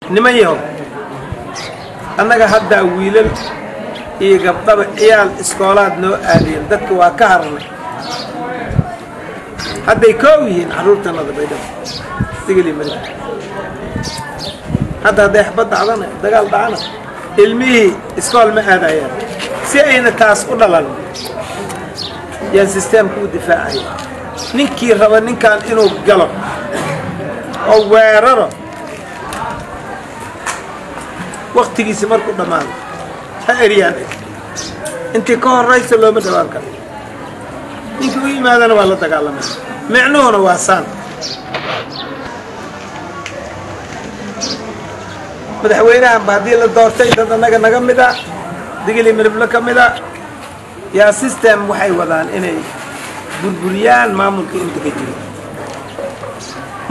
Niman yahow, annaga haddaa wiilal iyo gabdhaba ciyaal iskoolaad noo aadeen, dadka waa ka harnay. Hadday koow yihiin carruurtanada Baydhabo Digli Mirifle. Hadda hadday xabad dhacdana, dagaal dhacana, ilmihii iskool ma aadayaan. Si ayna taas u dhalan yaan sisteemka u difaacaya. Ninkii raba ninkan inuu galo oo weeraro, waktigiisi markuu dhammaado ha eriyaan. Intii ka horraysa looma dhawaan karo. Ninkii u yimaadana waa la dagaalamaya. Micnuhuna waa saan. Madaxweynahanba haddii la doortay, dad annaga naga mid a, Digili Mirifle ka mid a, yaa system waxay wadaan inay burburiyaan maamulka inta ka jiro.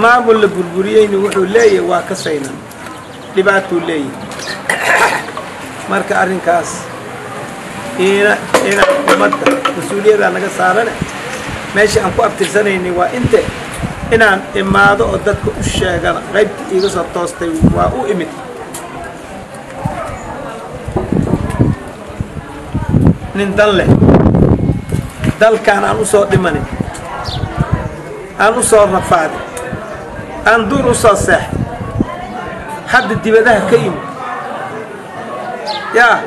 Maamul la burburiyeyna wuxuu leeyahay waa ka saynan dhibaatuu leeyahay. Marka arrinkaas ina inaan ummadda mas-uuliyaddaa naga saarane, meesha aan ku abtirsanaynay waa inte inaan imaado oo dadka u sheegana. Qaybta iiga soo toostay waa u imid. Nin dan leh dalkaan aan u soo dhimanin, aan u soo rafaadin, aan duur u soo seexay, hadda dibadaha ka yimid yaa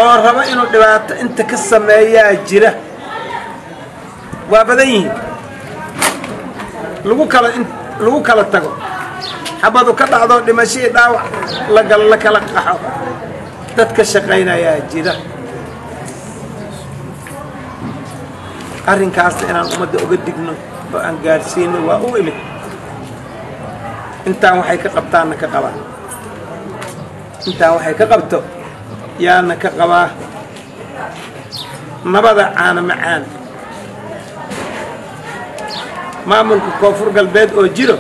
oo raba inuu dhibaato inta ka sameeyaa jira. Waa badan yihiin. Lagu kala lagu kala tago, xabadu ka dhacdo, dhimasho iyo dhaawac lagal, la kala qaxo, dad ka shaqaynayaa jira. Arrinkaasna inaan ummadda uga digno oo aan gaadhsiino waa u imid. Intaan waxay ka qabtaanna ka qabaa, intaan waxay ka qabto yaana ka qabaa. Nabada caana macaan. Maamulka Koonfur Galbeed oo jiro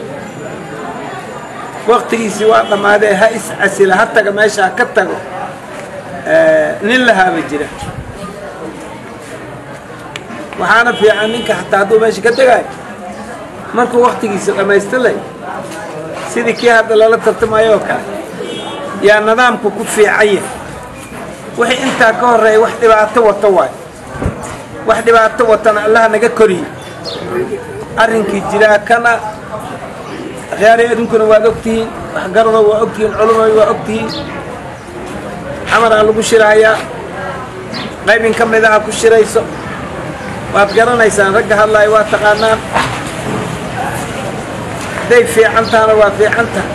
waktigiisii waa dhammaadee, ha is-casila, ha taga meesha, ha ka tago. Nin lahaaba jira. Waxaana fiican ninka xataa hadduu meesha ka tegaayo markuu waktigiisa dhammaystirlay, sidii kii hadda lala tartamayo oo kale yaa nidaamku ku fiican yahay. Wixii intaa ka horreeya wax dhibaato wato waayo, wax dhibaato watana Allaha naga koriye. Arrinkii jiraa kana akhyaari, idinkuna waad ogtihiin, waxgarado waa ogtihiin, culumay waa ogtihiin. Xamaraa lagu shiraayaa, qaybin ka mid aha ku shirayso, waad garanaysaan. Ragga hadlaayo waa taqaanaan. Hadday fiican tahana waa fiican tahay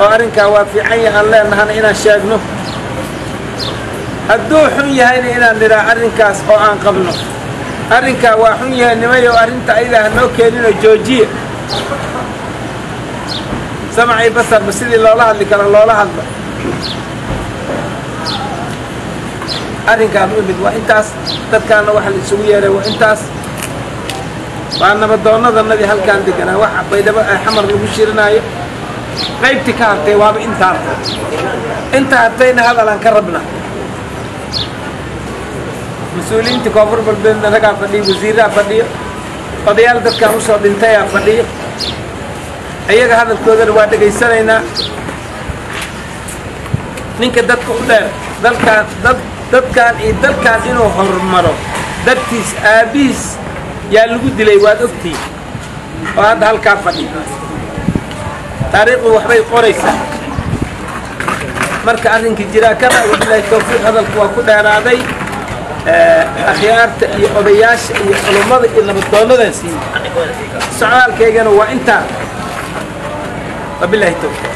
oo arrinkaa waa fiican yahay aan leenahana inaan sheegno. Hadduu xun yahayna inaan nidhaa arrinkaas oo aan qabno arrinkaa waa xun yahay, nimayow, arrinta ayadaa hanoo keeninoo joojiya. Samacii basarba sidii loola hadli karo loola hadlo. Arrinkaan u imid waa intaas. Dadkaana waxa la isugu yeeray waa intaas. Waa nabadoonnadanadii halkaan deganaa. Waxa Baydhabo ee Xamar lagu shirinaayo, qaybtii ka hartay waaba intaan. Inta hartayna hadalaan ka rabnaa. Mas-uuliyiinta Koonfur Galbeedna ragaa fadhiyo, wasiiraa fadhiyo, odayaal dadkaan usoo dhintayaa fadhiyo. Iyaga hadalkoodana waa dhegaysanaynaa. Ninka dadka u dheer dalkaan, dad dadkaan iyo dalkaan inuu horumaro dartiis aabbihiis yaa lagu dilay, waad ogtihiin, oo hadda halkaa fadhiyo. Taariikhdu waxbay qoraysaa. Marka arrinkii jiraa kana. Wabilaahi tawfiiq. Hadalku waa ku dheeraaday. Akhyaarta iyo odayaasha iyo culummada iyo nabaddoonnadan siiyey. Socdaalkaygana waa intaa. Wabilaahi tawfiiq.